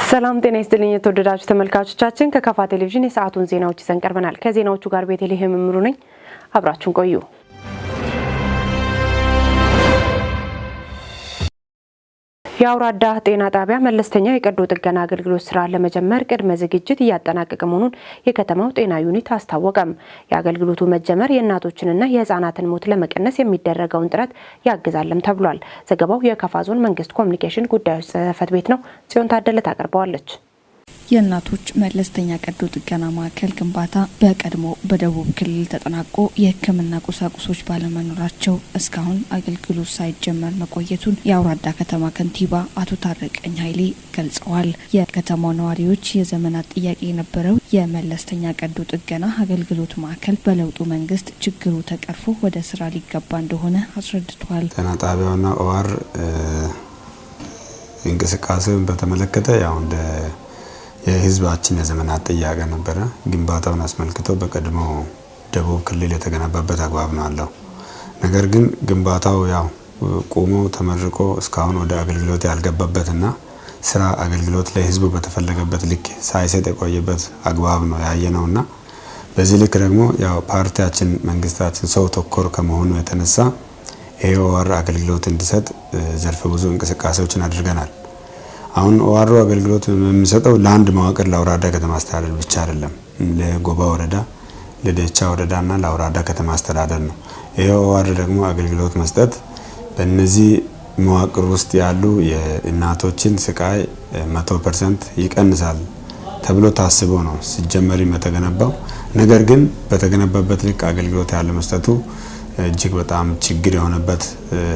ሰላም ጤና ይስጥልኝ የተወደዳችሁ ተመልካቾቻችን፣ ከካፋ ቴሌቪዥን የሰዓቱን ዜናዎች ይዘን ቀርበናል። ከዜናዎቹ ጋር ቤተልሔም እምሩ ነኝ። አብራችሁን ቆዩ። የአውራዳ ጤና ጣቢያ መለስተኛ የቀዶ ጥገና አገልግሎት ስራ ለመጀመር ቅድመ ዝግጅት እያጠናቀቀ መሆኑን የከተማው ጤና ዩኒት አስታወቀም። የአገልግሎቱ መጀመር የእናቶችንና የሕፃናትን ሞት ለመቀነስ የሚደረገውን ጥረት ያግዛልም ተብሏል። ዘገባው የካፋ ዞን መንግስት ኮሚኒኬሽን ጉዳዮች ጽሕፈት ቤት ነው። ጽዮን ታደለ ታቀርበዋለች። የእናቶች መለስተኛ ቀዶ ጥገና ማዕከል ግንባታ በቀድሞ በደቡብ ክልል ተጠናቆ የሕክምና ቁሳቁሶች ባለመኖራቸው እስካሁን አገልግሎት ሳይጀመር መቆየቱን የአውራዳ ከተማ ከንቲባ አቶ ታረቀኝ ኃይሌ ገልጸዋል። የከተማው ነዋሪዎች የዘመናት ጥያቄ የነበረው የመለስተኛ ቀዶ ጥገና አገልግሎት ማዕከል በለውጡ መንግስት ችግሩ ተቀርፎ ወደ ስራ ሊገባ እንደሆነ አስረድተዋል። ጤና ጣቢያውና OR እንቅስቃሴውን በተመለከተ ያው እንደ የህዝባችን የዘመናት ጥያቄ ነበረ። ግንባታውን አስመልክቶ በቀድሞ ደቡብ ክልል የተገነባበት አግባብ ነው አለው። ነገር ግን ግንባታው ያው ቆሞ ተመርቆ እስካሁን ወደ አገልግሎት ያልገባበትና ስራ አገልግሎት ለህዝቡ በተፈለገበት ልክ ሳይሰጥ የቆየበት አግባብ ነው ያየነውና በዚህ ልክ ደግሞ ያው ፓርቲያችን መንግስታችን ሰው ተኮር ከመሆኑ የተነሳ ይሄ OR አገልግሎት እንዲሰጥ ዘርፈ ብዙ እንቅስቃሴዎችን አድርገናል። አሁን OR ኡ አገልግሎት የሚሰጠው ለአንድ መዋቅር ለአውራዳ ከተማ አስተዳደር ብቻ አይደለም። ለጎባ ወረዳ፣ ለደቻ ወረዳና ለአውራዳ ከተማ አስተዳደር ነው። ይሄ OR ደግሞ አገልግሎት መስጠት በእነዚህ መዋቅር ውስጥ ያሉ የእናቶችን ስቃይ 100% ይቀንሳል ተብሎ ታስቦ ነው ሲጀመርም የተገነባው። ነገር ግን በተገነባበት ልክ አገልግሎት ያለ መስጠቱ እጅግ በጣም ችግር የሆነበት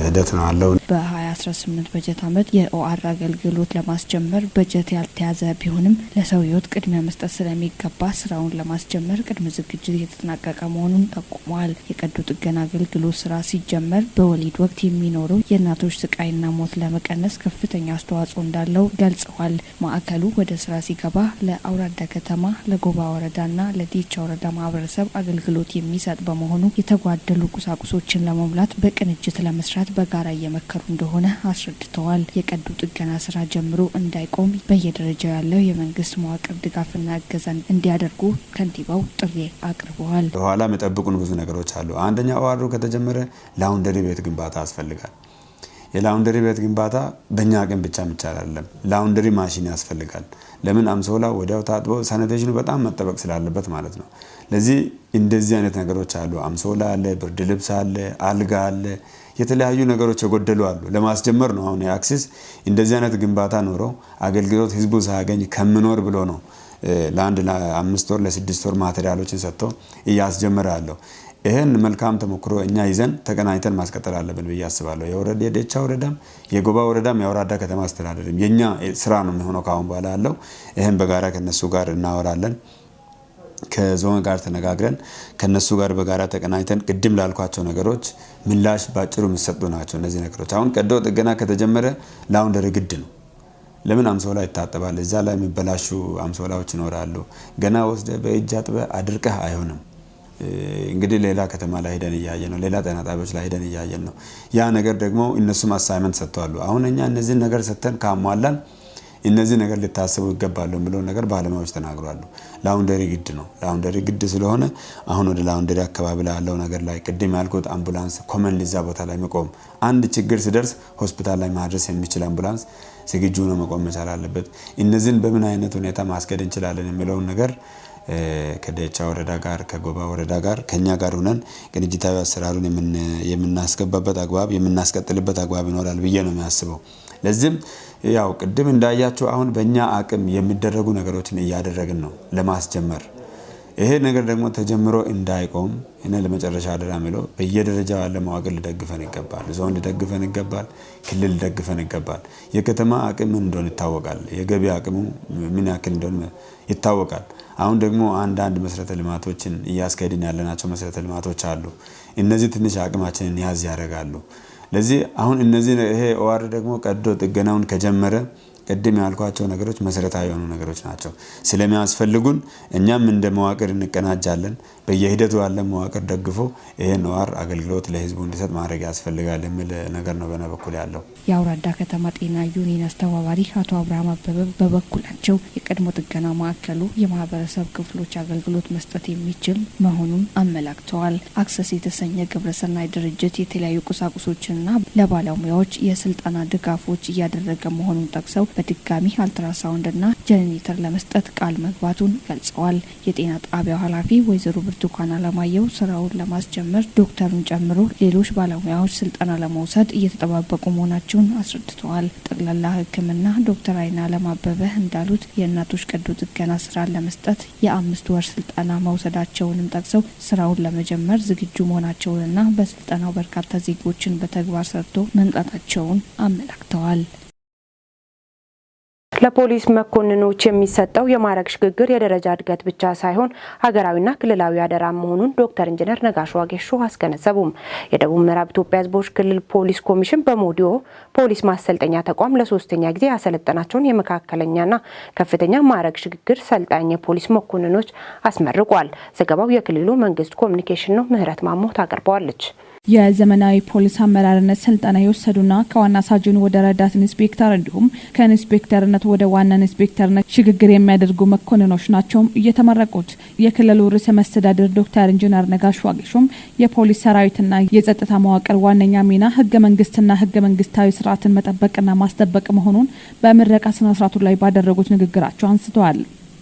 ሂደት ነው ያለው። በ2018 በጀት ዓመት የ OR አገልግሎት ለማስጀመር በጀት ያልተያዘ ቢሆንም ለሰው ሕይወት ቅድሚያ መስጠት ስለሚገባ ስራውን ለማስጀመር ቅድመ ዝግጅት እየተጠናቀቀ መሆኑን ጠቁመዋል። የቀዶ ጥገና አገልግሎት ስራ ሲጀመር በወሊድ ወቅት የሚኖረው የእናቶች ስቃይና ሞት ለመቀነስ ከፍተኛ አስተዋጽኦ እንዳለው ገልጸዋል። ማዕከሉ ወደ ስራ ሲገባ ለአውራዳ ከተማ፣ ለጎባ ወረዳና ለዲቻ ወረዳ ማህበረሰብ አገልግሎት የሚሰጥ በመሆኑ የተጓደሉ ቁሳቁሶችን ለመሙላት በቅንጅት ለመስራት በጋራ እየመከሩ እንደሆነ አስረድተዋል። የቀዶ ጥገና ስራ ጀምሮ እንዳይቆም በየደረጃው ያለው የመንግስት መዋቅር ድጋፍና እገዛ እንዲያደርጉ ከንቲባው ጥሪ አቅርበዋል። በኋላ የሚጠብቁን ብዙ ነገሮች አሉ። አንደኛ OR ኡ ከተጀመረ laundry ቤት ግንባታ ያስፈልጋል። የ laundry ቤት ግንባታ በእኛ አቅም ብቻ የሚቻል አይደለም። Laundry machine ያስፈልጋል። ለምን አምሶላ ወዲያው ታጥቦ sanitation ኑ በጣም መጠበቅ ስላለበት ማለት ነው። ለዚህ እንደዚህ አይነት ነገሮች አሉ። አምሶላ አለ፣ ብርድ ልብስ አለ፣ አልጋ አለ፣ የተለያዩ ነገሮች የጎደሉ አሉ። ለማስጀመር ነው አሁን የ Access እንደዚህ አይነት ግንባታ ኖሮ አገልግሎት ህዝቡ ሳያገኝ ከምኖር ብሎ ነው ለአንድ ለ5 ወር ለ6 ወር material ኦችን ሰጥቶ እያስጀመረ ያለው። ይህን መልካም ተሞክሮ እኛ ይዘን ተቀናጅተን ማስቀጠል አለብን ብዬ አስባለሁ። የወረዳ የደቻ ወረዳም የጎባ ወረዳም የአውራዳ ከተማ አስተዳደርም የኛ ስራ ነው የሚሆነው ከአሁን በኋላ ያለው። ይህን በጋራ ከነሱ ጋር እናወራለን። ከዞን ጋር ተነጋግረን ከነሱ ጋር በጋራ ተቀናጅተን ቅድም ላልኳቸው ነገሮች ምላሽ ባጭሩ የሚሰጡ ናቸው እነዚህ ነገሮች። አሁን ቀዶ ጥገና ከተጀመረ laundry ግድ ነው። ለምን አምሶላ ይታጠባል። እዛ ላይ የሚበላሹ አምሶላዎች ይኖራሉ። ገና ወስደህ በእጅ አጥበህ አድርቀህ አይሆንም። እንግዲህ ሌላ ከተማ ላይ ሄደን እያየን ነው። ሌላ ጤና ጣቢያዎች ላይ ሄደን እያየን ነው። ያ ነገር ደግሞ እነሱም assignment ሰጥተዋል። አሁን እኛ እነዚህን ነገር ሰጥተን ካሟላን እነዚህ ነገር ሊታሰቡ ይገባሉ የሚለውን ነገር ባለሙያዎች ተናግረዋል። Laundry ግድ ነው። Laundry ግድ ስለሆነ አሁን ወደ laundry አካባቢ ላይ ያለው ነገር ላይ ቅድም ያልኩት አምቡላንስ common እዛ ቦታ ላይ መቆም፣ አንድ ችግር ሲደርስ ሆስፒታል ላይ ማድረስ የሚችል አምቡላንስ ዝግጁ ነው መቆም መቻል አለበት። እነዚህን በምን አይነት ሁኔታ ማስኬድ እንችላለን የሚለውን ነገር ከደቻ ወረዳ ጋር፣ ከጎባ ወረዳ ጋር፣ ከኛ ጋር ሆነን ቅንጅታዊ አሰራሩን የምናስገባበት አግባብ የምናስቀጥልበት አግባብ ይኖራል ብዬ ነው የሚያስበው። ለዚህም ያው ቅድም እንዳያችሁ አሁን በእኛ አቅም የሚደረጉ ነገሮችን እያደረግን ነው ለማስጀመር። ይሄ ነገር ደግሞ ተጀምሮ እንዳይቆም እኔ ለመጨረሻ አደራ የሚለው በየደረጃው ያለ መዋቅር ሊደግፈን ይገባል። ዞን ሊደግፈን ይገባል። ክልል ሊደግፈን ይገባል። የከተማ አቅም ምን እንደሆነ ይታወቃል። የገቢ አቅሙ ምን ያክል እንደሆነ ይታወቃል። አሁን ደግሞ አንዳንድ መሰረተ ልማቶችን እያስኬድን ያለናቸው መሰረተ ልማቶች አሉ። እነዚህ ትንሽ አቅማችንን ያዝ ያደርጋሉ። ለዚህ አሁን እነዚህ ይሄ OR ደግሞ ቀዶ ጥገናውን ከጀመረ ቅድም ያልኳቸው ነገሮች መሰረታዊ የሆኑ ነገሮች ናቸው። ስለሚያስፈልጉን እኛም እንደ መዋቅር እንቀናጃለን። በየሂደቱ ያለ መዋቅር ደግፎ ይሄን OR አገልግሎት ለህዝቡ እንዲሰጥ ማድረግ ያስፈልጋል የሚል ነገር ነው በእኔ በኩል ያለው። የአውራዳ ከተማ ጤና ዩኒየን አስተባባሪ አቶ አብርሃም አበበ በበኩላቸው የቀድሞ ጥገና ማዕከሉ የማህበረሰብ ክፍሎች አገልግሎት መስጠት የሚችል መሆኑን አመላክተዋል። አክሰስ የተሰኘ ግብረሰናይ ድርጅት የተለያዩ ቁሳቁሶችንና ለባለሙያዎች የስልጠና ድጋፎች እያደረገ መሆኑን ጠቅሰው በድጋሚ አልትራሳውንድና ጀኔሬተር ለመስጠት ቃል መግባቱን ገልጸዋል። የጤና ጣቢያው ኃላፊ ወይዘሮ ብርቱካን አለማየሁ ስራውን ለማስጀመር ዶክተሩን ጨምሮ ሌሎች ባለሙያዎች ስልጠና ለመውሰድ እየተጠባበቁ መሆናቸውን አስረድተዋል። ጠቅላላ ሕክምና ዶክተር አይና አለም አበበ እንዳሉት የእናቶች ቀዶ ጥገና ስራን ለመስጠት የ5 ወር ስልጠና መውሰዳቸውንም ጠቅሰው ስራውን ለመጀመር ዝግጁ መሆናቸውንና በስልጠናው በርካታ ዜጎችን በተግባር ሰርቶ መምጣታቸውን አመላክተዋል። ለፖሊስ መኮንኖች የሚሰጠው የማዕረግ ሽግግር የደረጃ እድገት ብቻ ሳይሆን ሀገራዊና ክልላዊ አደራ መሆኑን ዶክተር ኢንጂነር ነጋሽ ዋጌሾ አስገነዘቡም። የደቡብ ምዕራብ ኢትዮጵያ ሕዝቦች ክልል ፖሊስ ኮሚሽን በሞዲዮ ፖሊስ ማሰልጠኛ ተቋም ለሶስተኛ ጊዜ ያሰለጠናቸውን የመካከለኛና ከፍተኛ ማዕረግ ሽግግር ሰልጣኝ የፖሊስ መኮንኖች አስመርቋል። ዘገባው የክልሉ መንግስት ኮሚኒኬሽን ነው። ምህረት ማሞ ታቀርበዋለች። የዘመናዊ ፖሊስ አመራርነት ስልጠና የወሰዱና ከዋና ሳጅን ወደ ረዳት ኢንስፔክተር እንዲሁም ከኢንስፔክተርነት ወደ ዋና ኢንስፔክተርነት ሽግግር የሚያደርጉ መኮንኖች ናቸው እየተመረቁት። የክልሉ ርዕሰ መስተዳድር ዶክተር ኢንጂነር ነጋሽ ዋጌሾም የፖሊስ ሰራዊትና የጸጥታ መዋቅር ዋነኛ ሚና ህገ መንግስትና ህገ መንግስታዊ ስርዓትን መጠበቅና ማስጠበቅ መሆኑን በምረቃ ስነስርዓቱ ላይ ባደረጉት ንግግራቸው አንስተዋል።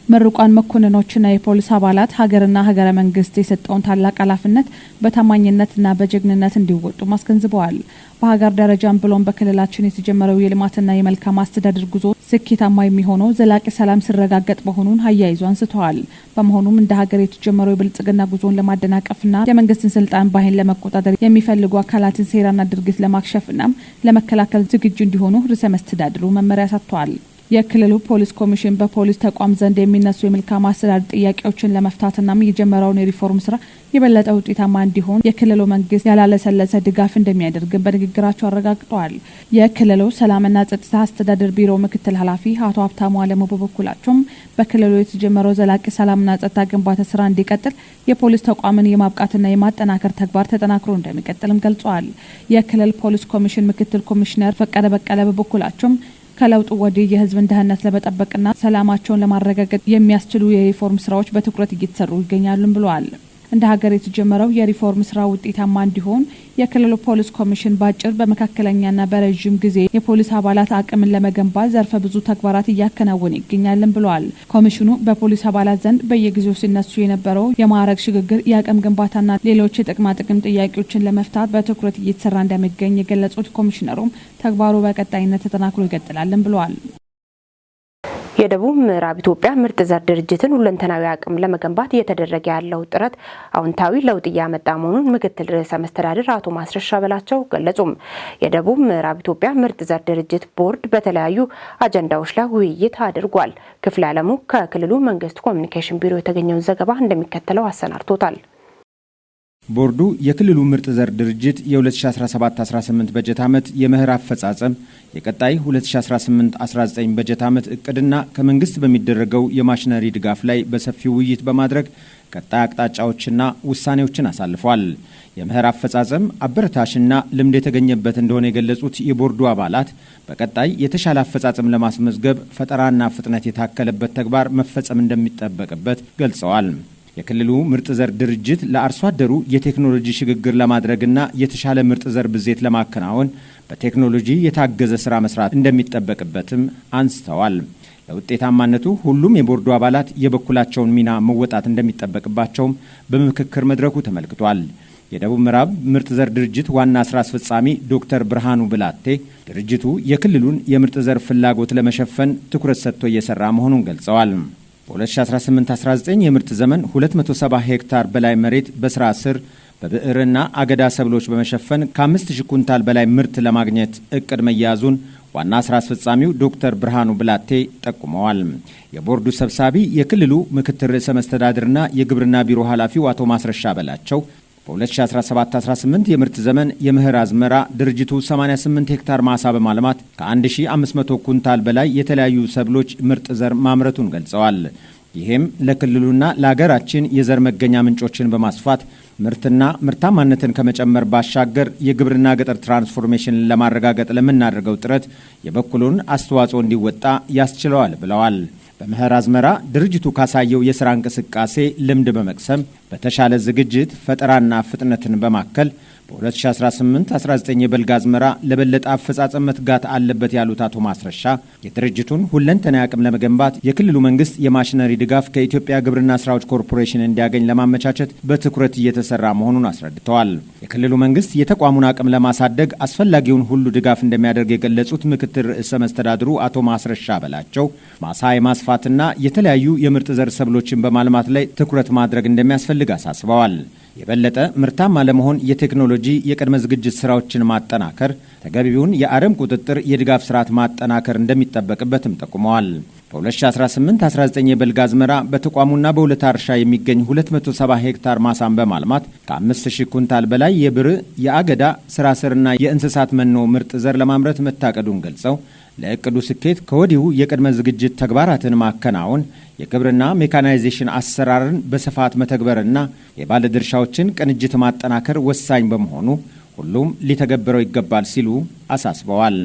ምሩቃን መኮንኖችና የፖሊስ አባላት ሀገርና ሀገረ መንግስት የሰጠውን ታላቅ ኃላፊነት በታማኝነትና በጀግንነት እንዲወጡ አስገንዝበዋል። በሀገር ደረጃም ብሎም በክልላችን የተጀመረው የልማትና የመልካም አስተዳደር ጉዞ ስኬታማ የሚሆነው ዘላቂ ሰላም ሲረጋገጥ መሆኑን አያይዞ አንስተዋል። በመሆኑም እንደ ሀገር የተጀመረው የብልጽግና ጉዞን ለማደናቀፍና የመንግስትን ስልጣን በኃይል ለመቆጣጠር የሚፈልጉ አካላትን ሴራና ድርጊት ለማክሸፍና ለመከላከል ዝግጁ እንዲሆኑ ርዕሰ መስተዳድሩ መመሪያ ሰጥተዋል። የክልሉ ፖሊስ ኮሚሽን በፖሊስ ተቋም ዘንድ የሚነሱ የመልካም አስተዳደር ጥያቄዎችን ለመፍታትና የጀመረውን የሪፎርም ስራ የበለጠ ውጤታማ እንዲሆን የክልሉ መንግስት ያላለሰለሰ ድጋፍ እንደሚያደርግም በንግግራቸው አረጋግጠዋል። የክልሉ ሰላምና ጸጥታ አስተዳደር ቢሮ ምክትል ኃላፊ አቶ ሀብታሙ አለሙ በበኩላቸውም በክልሉ የተጀመረው ዘላቂ ሰላምና ጸጥታ ግንባታ ስራ እንዲቀጥል የፖሊስ ተቋምን የማብቃትና የማጠናከር ተግባር ተጠናክሮ እንደሚቀጥልም ገልጸዋል። የክልል ፖሊስ ኮሚሽን ምክትል ኮሚሽነር ፈቀደ በቀለ በበኩላቸውም ከለውጡ ወዲህ የህዝብን ደህንነት ለመጠበቅና ሰላማቸውን ለማረጋገጥ የሚያስችሉ የሪፎርም ስራዎች በትኩረት እየተሰሩ ይገኛሉም ብለዋል። እንደ ሀገር የተጀመረው የሪፎርም ስራ ውጤታማ እንዲሆን የክልሉ ፖሊስ ኮሚሽን በአጭር፣ በመካከለኛና በረዥም ጊዜ የፖሊስ አባላት አቅምን ለመገንባት ዘርፈ ብዙ ተግባራት እያከናወነ ይገኛልም ብለዋል። ኮሚሽኑ በፖሊስ አባላት ዘንድ በየጊዜው ሲነሱ የነበረው የማዕረግ ሽግግር፣ የአቅም ግንባታና ሌሎች የጥቅማ ጥቅም ጥያቄዎችን ለመፍታት በትኩረት እየተሰራ እንደሚገኝ የገለጹት ኮሚሽነሩም ተግባሩ በቀጣይነት ተጠናክሮ ይቀጥላልም ብለዋል። የደቡብ ምዕራብ ኢትዮጵያ ምርጥ ዘር ድርጅትን ሁለንተናዊ አቅም ለመገንባት እየተደረገ ያለው ጥረት አዎንታዊ ለውጥ እያመጣ መሆኑን ምክትል ርዕሰ መስተዳድር አቶ ማስረሻ በላቸው ገለጹም። የደቡብ ምዕራብ ኢትዮጵያ ምርጥ ዘር ድርጅት ቦርድ በተለያዩ አጀንዳዎች ላይ ውይይት አድርጓል። ክፍለ ዓለሙ ከክልሉ መንግስት ኮሚኒኬሽን ቢሮ የተገኘውን ዘገባ እንደሚከተለው አሰናድቶታል። ቦርዱ የክልሉ ምርጥ ዘር ድርጅት የ2017/18 በጀት ዓመት የመኸር አፈጻጸም፣ የቀጣይ 2018/19 በጀት ዓመት እቅድና ከመንግስት በሚደረገው የማሽነሪ ድጋፍ ላይ በሰፊው ውይይት በማድረግ ቀጣይ አቅጣጫዎችና ውሳኔዎችን አሳልፏል። የመኸር አፈጻጸም አበረታችና ልምድ የተገኘበት እንደሆነ የገለጹት የቦርዱ አባላት በቀጣይ የተሻለ አፈጻጸም ለማስመዝገብ ፈጠራና ፍጥነት የታከለበት ተግባር መፈጸም እንደሚጠበቅበት ገልጸዋል። የክልሉ ምርጥ ዘር ድርጅት ለአርሶ አደሩ የቴክኖሎጂ ሽግግር ለማድረግና የተሻለ ምርጥ ዘር ብዜት ለማከናወን በቴክኖሎጂ የታገዘ ስራ መስራት እንደሚጠበቅበትም አንስተዋል። ለውጤታማነቱ ሁሉም የቦርዱ አባላት የበኩላቸውን ሚና መወጣት እንደሚጠበቅባቸውም በምክክር መድረኩ ተመልክቷል። የደቡብ ምዕራብ ምርጥ ዘር ድርጅት ዋና ስራ አስፈጻሚ ዶክተር ብርሃኑ ብላቴ ድርጅቱ የክልሉን የምርጥ ዘር ፍላጎት ለመሸፈን ትኩረት ሰጥቶ እየሰራ መሆኑን ገልጸዋል። በ2018/19 የምርት ዘመን 270 ሄክታር በላይ መሬት በስራ ስር በብዕርና አገዳ ሰብሎች በመሸፈን ከ5000 ኩንታል በላይ ምርት ለማግኘት እቅድ መያዙን ዋና ስራ አስፈጻሚው ዶክተር ብርሃኑ ብላቴ ጠቁመዋል። የቦርዱ ሰብሳቢ የክልሉ ምክትል ርዕሰ መስተዳድርና የግብርና ቢሮ ኃላፊው አቶ ማስረሻ በላቸው በ2017/18 የምርት ዘመን የመኸር አዝመራ ድርጅቱ 88 ሄክታር ማሳ በማልማት ከ1500 ኩንታል በላይ የተለያዩ ሰብሎች ምርጥ ዘር ማምረቱን ገልጸዋል። ይህም ለክልሉና ለሀገራችን የዘር መገኛ ምንጮችን በማስፋት ምርትና ምርታማነትን ከመጨመር ባሻገር የግብርና ገጠር ትራንስፎርሜሽንን ለማረጋገጥ ለምናደርገው ጥረት የበኩሉን አስተዋጽኦ እንዲወጣ ያስችለዋል ብለዋል። በመኸር አዝመራ ድርጅቱ ካሳየው የስራ እንቅስቃሴ ልምድ በመቅሰም በተሻለ ዝግጅት፣ ፈጠራና ፍጥነትን በማከል በ2018/19 የበልግ አዝመራ ለበለጠ አፈጻጸም መትጋት አለበት ያሉት አቶ ማስረሻ፣ የድርጅቱን ሁለንተናዊ አቅም ለመገንባት የክልሉ መንግስት የማሽነሪ ድጋፍ ከኢትዮጵያ ግብርና ስራዎች ኮርፖሬሽን እንዲያገኝ ለማመቻቸት በትኩረት እየተሰራ መሆኑን አስረድተዋል። የክልሉ መንግስት የተቋሙን አቅም ለማሳደግ አስፈላጊውን ሁሉ ድጋፍ እንደሚያደርግ የገለጹት ምክትል ርዕሰ መስተዳድሩ አቶ ማስረሻ በላቸው፣ ማሳ የማስፋትና የተለያዩ የምርጥ ዘር ሰብሎችን በማልማት ላይ ትኩረት ማድረግ እንደሚያስፈልግ አሳስበዋል። የበለጠ ምርታማ ለመሆን የቴክኖሎጂ የቅድመ ዝግጅት ስራዎችን ማጠናከር፣ ተገቢውን የአረም ቁጥጥር፣ የድጋፍ ስርዓት ማጠናከር እንደሚጠበቅበትም ጠቁመዋል። በ2018/19 የበልግ አዝመራ በተቋሙና በሁለታ እርሻ የሚገኝ 270 ሄክታር ማሳን በማልማት ከ5000 ኩንታል በላይ የብር፣ የአገዳ፣ ስራስርና የእንስሳት መኖ ምርጥ ዘር ለማምረት መታቀዱን ገልጸው፣ ለእቅዱ ስኬት ከወዲሁ የቅድመ ዝግጅት ተግባራትን ማከናወን፣ የግብርና ሜካናይዜሽን አሰራርን በስፋት መተግበርና የባለድርሻዎችን ቅንጅት ማጠናከር ወሳኝ በመሆኑ ሁሉም ሊተገብረው ይገባል ሲሉ አሳስበዋል።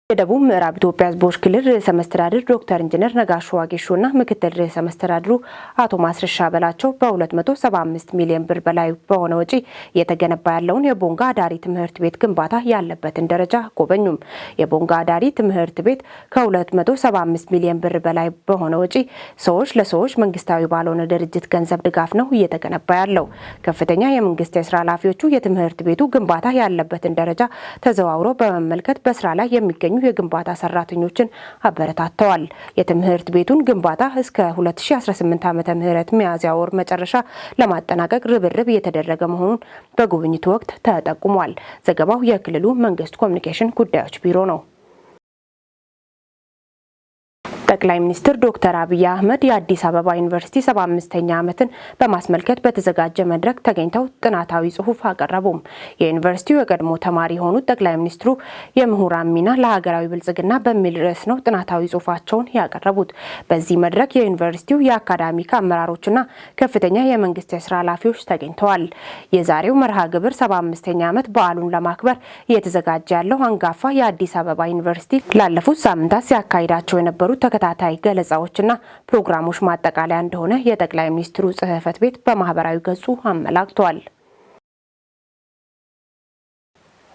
የደቡብ ምዕራብ ኢትዮጵያ ሕዝቦች ክልል ርዕሰ መስተዳድር ዶክተር ኢንጂነር ነጋሽ ዋጌሾና ምክትል ርዕሰ መስተዳድሩ አቶ ማስረሻ በላቸው በ275 ሚሊዮን ብር በላይ በሆነ ወጪ እየተገነባ ያለውን የቦንጋ አዳሪ ትምህርት ቤት ግንባታ ያለበትን ደረጃ ጎበኙም። የቦንጋ አዳሪ ትምህርት ቤት ከ275 ሚሊዮን ብር በላይ በሆነ ወጪ ሰዎች ለሰዎች መንግስታዊ ባልሆነ ድርጅት ገንዘብ ድጋፍ ነው እየተገነባ ያለው። ከፍተኛ የመንግስት የስራ ኃላፊዎቹ የትምህርት ቤቱ ግንባታ ያለበትን ደረጃ ተዘዋውሮ በመመልከት በስራ ላይ የሚገኙ የግንባታ ሰራተኞችን አበረታተዋል። የትምህርት ቤቱን ግንባታ እስከ 2018 ዓመተ ምህረት ሚያዝያ ወር መጨረሻ ለማጠናቀቅ ርብርብ እየተደረገ መሆኑን በጉብኝቱ ወቅት ተጠቁሟል። ዘገባው የክልሉ መንግስት ኮሚኒኬሽን ጉዳዮች ቢሮ ነው። ጠቅላይ ሚኒስትር ዶክተር አብይ አህመድ የአዲስ አበባ ዩኒቨርሲቲ 75ኛ ዓመትን በማስመልከት በተዘጋጀ መድረክ ተገኝተው ጥናታዊ ጽሑፍ አቀረቡም። የዩኒቨርሲቲው የቀድሞ ተማሪ የሆኑት ጠቅላይ ሚኒስትሩ የምሁራን ሚና ለሀገራዊ ብልጽግና በሚል ርዕስ ነው ጥናታዊ ጽሑፋቸውን ያቀረቡት። በዚህ መድረክ የዩኒቨርሲቲው የአካዳሚክ አመራሮችና ከፍተኛ የመንግስት የስራ ኃላፊዎች ተገኝተዋል። የዛሬው መርሃ ግብር 75ኛ ዓመት በዓሉን ለማክበር እየተዘጋጀ ያለው አንጋፋ የአዲስ አበባ ዩኒቨርሲቲ ላለፉት ሳምንታት ሲያካሂዳቸው የነበሩት ተከታታይ ገለጻዎችና ፕሮግራሞች ማጠቃለያ እንደሆነ የጠቅላይ ሚኒስትሩ ጽህፈት ቤት በማህበራዊ ገጹ አመላክቷል።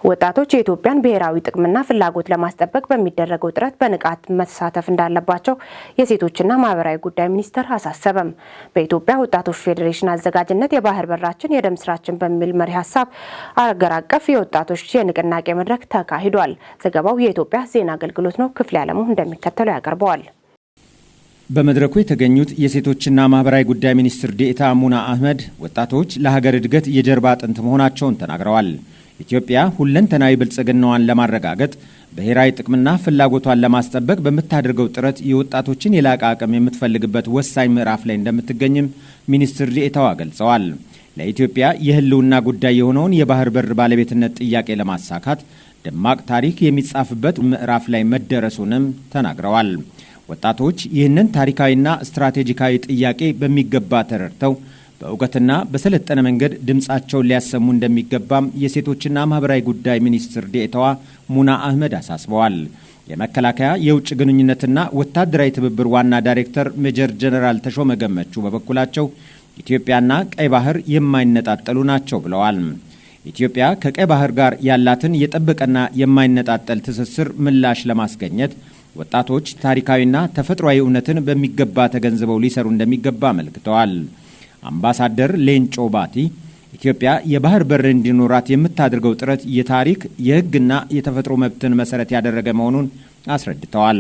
ወጣቶች የኢትዮጵያን ብሔራዊ ጥቅምና ፍላጎት ለማስጠበቅ በሚደረገው ጥረት በንቃት መሳተፍ እንዳለባቸው የሴቶችና ማህበራዊ ጉዳይ ሚኒስቴር አሳሰበም። በኢትዮጵያ ወጣቶች ፌዴሬሽን አዘጋጅነት የባህር በራችን የደም ስራችን በሚል መሪ ሀሳብ አገር አቀፍ የወጣቶች የንቅናቄ መድረክ ተካሂዷል። ዘገባው የኢትዮጵያ ዜና አገልግሎት ነው። ክፍሌ አለሙ እንደሚከተለው ያቀርበዋል። በመድረኩ የተገኙት የሴቶችና ማህበራዊ ጉዳይ ሚኒስትር ዴኤታ ሙና አህመድ ወጣቶች ለሀገር እድገት የጀርባ አጥንት መሆናቸውን ተናግረዋል። ኢትዮጵያ ሁለንተናዊ ብልጽግናዋን ለማረጋገጥ፣ ብሔራዊ ጥቅምና ፍላጎቷን ለማስጠበቅ በምታደርገው ጥረት የወጣቶችን የላቀ አቅም የምትፈልግበት ወሳኝ ምዕራፍ ላይ እንደምትገኝም ሚኒስትር ዴኤታዋ ገልጸዋል። ለኢትዮጵያ የህልውና ጉዳይ የሆነውን የባህር በር ባለቤትነት ጥያቄ ለማሳካት ደማቅ ታሪክ የሚጻፍበት ምዕራፍ ላይ መደረሱንም ተናግረዋል። ወጣቶች ይህንን ታሪካዊና ስትራቴጂካዊ ጥያቄ በሚገባ ተረድተው በእውቀትና በሰለጠነ መንገድ ድምፃቸውን ሊያሰሙ እንደሚገባም የሴቶችና ማህበራዊ ጉዳይ ሚኒስትር ዴኤታዋ ሙና አህመድ አሳስበዋል። የመከላከያ የውጭ ግንኙነትና ወታደራዊ ትብብር ዋና ዳይሬክተር ሜጀር ጀነራል ተሾመ ገመቹ በበኩላቸው ኢትዮጵያና ቀይ ባህር የማይነጣጠሉ ናቸው ብለዋል። ኢትዮጵያ ከቀይ ባህር ጋር ያላትን የጠበቀና የማይነጣጠል ትስስር ምላሽ ለማስገኘት ወጣቶች ታሪካዊና ተፈጥሯዊ እውነትን በሚገባ ተገንዝበው ሊሰሩ እንደሚገባ አመልክተዋል። አምባሳደር ሌንጮ ባቲ ኢትዮጵያ የባህር በር እንዲኖራት የምታደርገው ጥረት የታሪክ፣ የሕግና የተፈጥሮ መብትን መሰረት ያደረገ መሆኑን አስረድተዋል።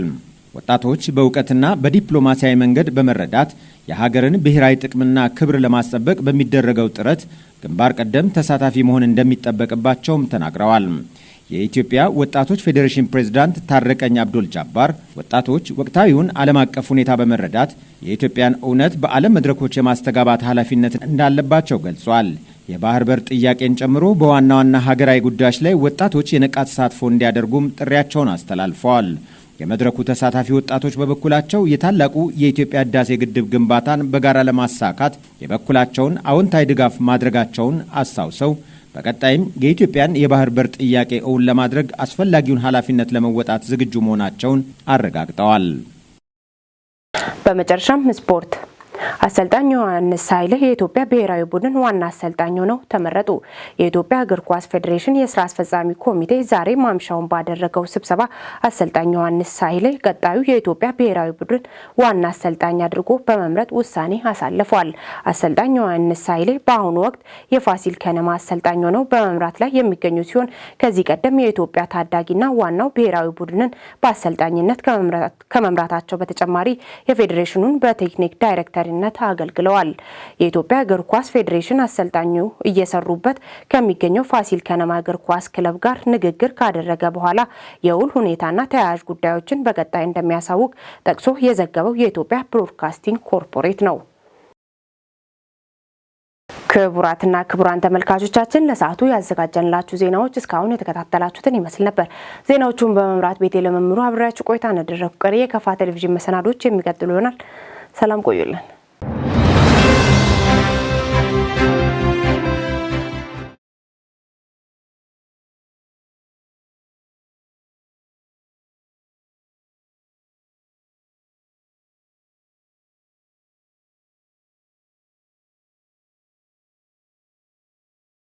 ወጣቶች በእውቀትና በዲፕሎማሲያዊ መንገድ በመረዳት የሀገርን ብሔራዊ ጥቅምና ክብር ለማስጠበቅ በሚደረገው ጥረት ግንባር ቀደም ተሳታፊ መሆን እንደሚጠበቅባቸውም ተናግረዋል። የኢትዮጵያ ወጣቶች ፌዴሬሽን ፕሬዝዳንት ታረቀኝ አብዶል ጃባር ወጣቶች ወቅታዊውን ዓለም አቀፍ ሁኔታ በመረዳት የኢትዮጵያን እውነት በዓለም መድረኮች የማስተጋባት ኃላፊነት እንዳለባቸው ገልጿል። የባህር በር ጥያቄን ጨምሮ በዋና ዋና ሀገራዊ ጉዳዮች ላይ ወጣቶች የነቃ ተሳትፎ እንዲያደርጉም ጥሪያቸውን አስተላልፈዋል። የመድረኩ ተሳታፊ ወጣቶች በበኩላቸው የታላቁ የኢትዮጵያ ህዳሴ ግድብ ግንባታን በጋራ ለማሳካት የበኩላቸውን አዎንታዊ ድጋፍ ማድረጋቸውን አስታውሰው በቀጣይም የኢትዮጵያን የባህር በር ጥያቄ እውን ለማድረግ አስፈላጊውን ኃላፊነት ለመወጣት ዝግጁ መሆናቸውን አረጋግጠዋል። በመጨረሻም ስፖርት። አሰልጣኝ ዮሐንስ ሳህሌ የኢትዮጵያ ብሔራዊ ቡድን ዋና አሰልጣኝ ሆነው ተመረጡ። የኢትዮጵያ እግር ኳስ ፌዴሬሽን የስራ አስፈጻሚ ኮሚቴ ዛሬ ማምሻውን ባደረገው ስብሰባ አሰልጣኝ ዮሐንስ ሳህሌ ቀጣዩ የኢትዮጵያ ብሔራዊ ቡድን ዋና አሰልጣኝ አድርጎ በመምረጥ ውሳኔ አሳልፏል። አሰልጣኝ ዮሐንስ ሳህሌ በአሁኑ ወቅት የፋሲል ከነማ አሰልጣኝ ሆነው በመምራት ላይ የሚገኙ ሲሆን፣ ከዚህ ቀደም የኢትዮጵያ ታዳጊና ዋናው ብሔራዊ ቡድንን በአሰልጣኝነት ከመምራታቸው በተጨማሪ የፌዴሬሽኑን በቴክኒክ ዳይሬክተርነት አገልግለዋል። የኢትዮጵያ እግር ኳስ ፌዴሬሽን አሰልጣኙ እየሰሩበት ከሚገኘው ፋሲል ከነማ እግር ኳስ ክለብ ጋር ንግግር ካደረገ በኋላ የውል ሁኔታና ተያያዥ ጉዳዮችን በቀጣይ እንደሚያሳውቅ ጠቅሶ የዘገበው የኢትዮጵያ ብሮድካስቲንግ ኮርፖሬት ነው። ክቡራትና ክቡራን ተመልካቾቻችን፣ ለሰዓቱ ያዘጋጀንላችሁ ዜናዎች እስካሁን የተከታተላችሁትን ይመስል ነበር። ዜናዎቹን በመምራት ቤቴ ለመምሩ አብሬያችሁ ቆይታ አደረግኩ። ቀሪ የከፋ ቴሌቪዥን መሰናዶች የሚቀጥሉ ይሆናል። ሰላም ቆዩልን።